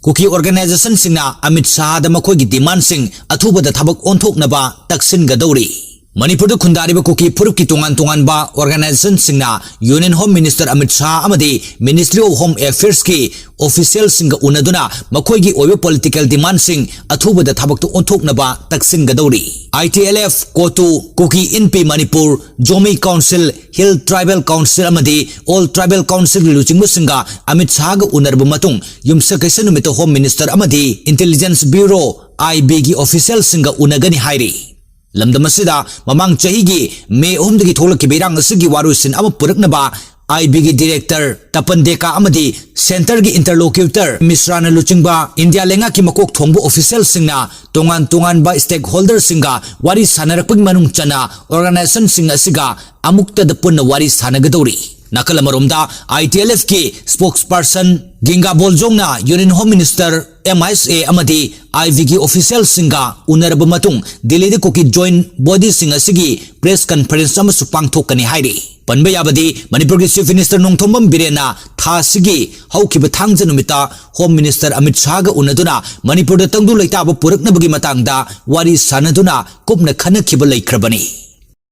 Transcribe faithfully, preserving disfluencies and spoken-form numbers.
ꯀꯨꯀꯤ organizationꯁꯤꯡꯅ ꯑꯃꯤꯠ ꯁꯥꯍꯗ ꯃꯈꯣꯏꯒꯤ demandꯁꯤꯡ ꯑꯊꯨꯕꯗ ꯊꯕꯛ ꯑꯣꯟꯊꯣꯛꯅꯕ ꯇꯛꯁꯤꯟꯒꯗꯧꯔꯤ꯫ ꯃꯅꯤꯄꯨꯔꯗ ꯈꯨꯟꯗꯥꯔꯤꯕ ꯀꯨꯀꯤ ꯐꯨꯔꯨꯞꯀꯤ ꯇꯣꯉꯥꯟ ꯇꯣꯉꯥꯟꯕ organizationꯁꯤꯡꯅ Union Home Minister Amit Shah ꯑꯃꯗꯤ Ministry of Home Affairsꯀꯤ officialꯁꯤꯡꯒ ꯎꯅꯗꯨꯅ ꯃꯈꯣꯏꯒꯤ ꯑꯣꯏꯕ political demandꯁꯤꯡ ꯑꯊꯨꯕꯗ ꯊꯕꯛꯇ ꯑꯣꯟꯊꯣꯛꯅꯕ ꯇꯛꯁꯤꯟꯒꯗꯧꯔꯤ꯫ ITLF, ꯀꯣꯇꯨ, ꯀꯨꯀꯤ ꯏꯟꯄꯤ Manipur, Zomi Council, Hill Tribal Council ꯑꯃꯗꯤ All Tribal Councilꯒꯤ ꯂꯨꯆꯤꯡꯕꯁꯤꯡꯒ ꯑꯃꯤꯠ ꯁꯥꯍꯒ ꯎꯅꯔꯕ ꯃꯇꯨꯡ, ꯌꯨꯝꯁꯀꯩꯁ ꯅꯨꯃꯤꯠꯇ Home Minister ꯑꯃꯗꯤ Intelligence Bureau, IBꯒꯤ officialꯁꯤꯡꯒ ꯎꯅꯒꯅꯤ ꯍꯥꯏꯔꯤ꯫ ꯂꯝꯗꯝ ꯑꯁꯤꯗ ꯃꯃꯥꯡ ꯆꯍꯤꯒꯤ ꯃꯦ ꯑꯍꯨꯝꯗꯒꯤ ꯊꯣꯛꯂꯛꯈꯤꯕ ꯏꯔꯥꯡ ꯑꯁꯤꯒꯤ ꯋꯥꯔꯣꯏꯁꯤꯟ ꯑꯃ ꯄꯨꯔꯛꯅꯕ IBꯒꯤ director ꯇꯄꯟ ꯗꯦꯀꯥ ꯑꯃꯗꯤ centreꯒꯤ interlocutor ꯃꯤꯁ꯭ꯔꯥꯅ ꯂꯨꯆꯤꯡꯕ ꯏꯟꯗꯤꯌꯥ ꯂꯩꯉꯥꯛꯀꯤ ꯃꯀꯣꯛ ꯊꯣꯡꯕ officialꯁꯤꯡꯅ ꯇꯣꯉꯥꯟ ꯇꯣꯉꯥꯟꯕ stakeholderꯁꯤꯡꯒ ꯋꯥꯔꯤ ꯁꯥꯟꯅꯔꯛꯄꯒꯤ ꯃꯅꯨꯡ ꯆꯟꯅ organizationꯁꯤꯡ ꯑꯁꯤꯒ ꯑꯃꯨꯛꯇꯗ ꯄꯨꯟꯅ ꯋꯥꯔꯤ ꯁꯥꯟꯅꯒꯗꯧꯔꯤ꯫ ꯅꯥꯀꯜ ꯑꯃꯔꯣꯝꯗ, ITLFꯀꯤ spokesperson ꯒꯤꯡꯒꯥ ꯕꯣꯜꯖꯣꯡꯅ Union Home Minister, MISA ꯑꯃꯗꯤ IBꯒꯤ officialꯁꯤꯡꯒ ꯎꯅꯔꯕ ꯃꯇꯨꯡ, ꯗꯤꯜꯂꯤꯗ ꯀꯨꯀꯤ joint bodyꯁꯤꯡ ꯑꯁꯤꯒꯤ press conference ꯑꯃꯁꯨ ꯄꯥꯡꯊꯣꯛꯀꯅꯤ ꯍꯥꯏꯔꯤ꯫ ꯄꯟꯕ ꯌꯥꯕꯗꯤ, ꯃꯅꯤꯄꯨꯔꯒꯤ Chief Minister ꯅꯣꯡꯊꯣꯝꯕꯝ ꯕꯤꯔꯦꯟꯅ ꯊꯥ ꯑꯁꯤꯒꯤ ꯍꯧꯈꯤꯕ ꯊꯥꯡꯖ ꯅꯨꯃꯤꯠꯇ Home Minister ꯑꯃꯤꯠ ꯁꯥꯍꯒ ꯎꯅꯗꯨꯅ ꯃꯅꯤꯄꯨꯔꯗ ꯇꯪꯗꯨ ꯂꯩꯇꯥꯕ ꯄꯨꯔꯛꯅꯕꯒꯤ ꯃꯇꯥꯡꯗ ꯋꯥꯔꯤ ꯁꯥꯟꯅꯗꯨꯅ ꯀꯨꯞꯅ ꯈꯟꯅꯈꯤꯕ ꯂꯩꯈ꯭ꯔꯕꯅꯤ꯫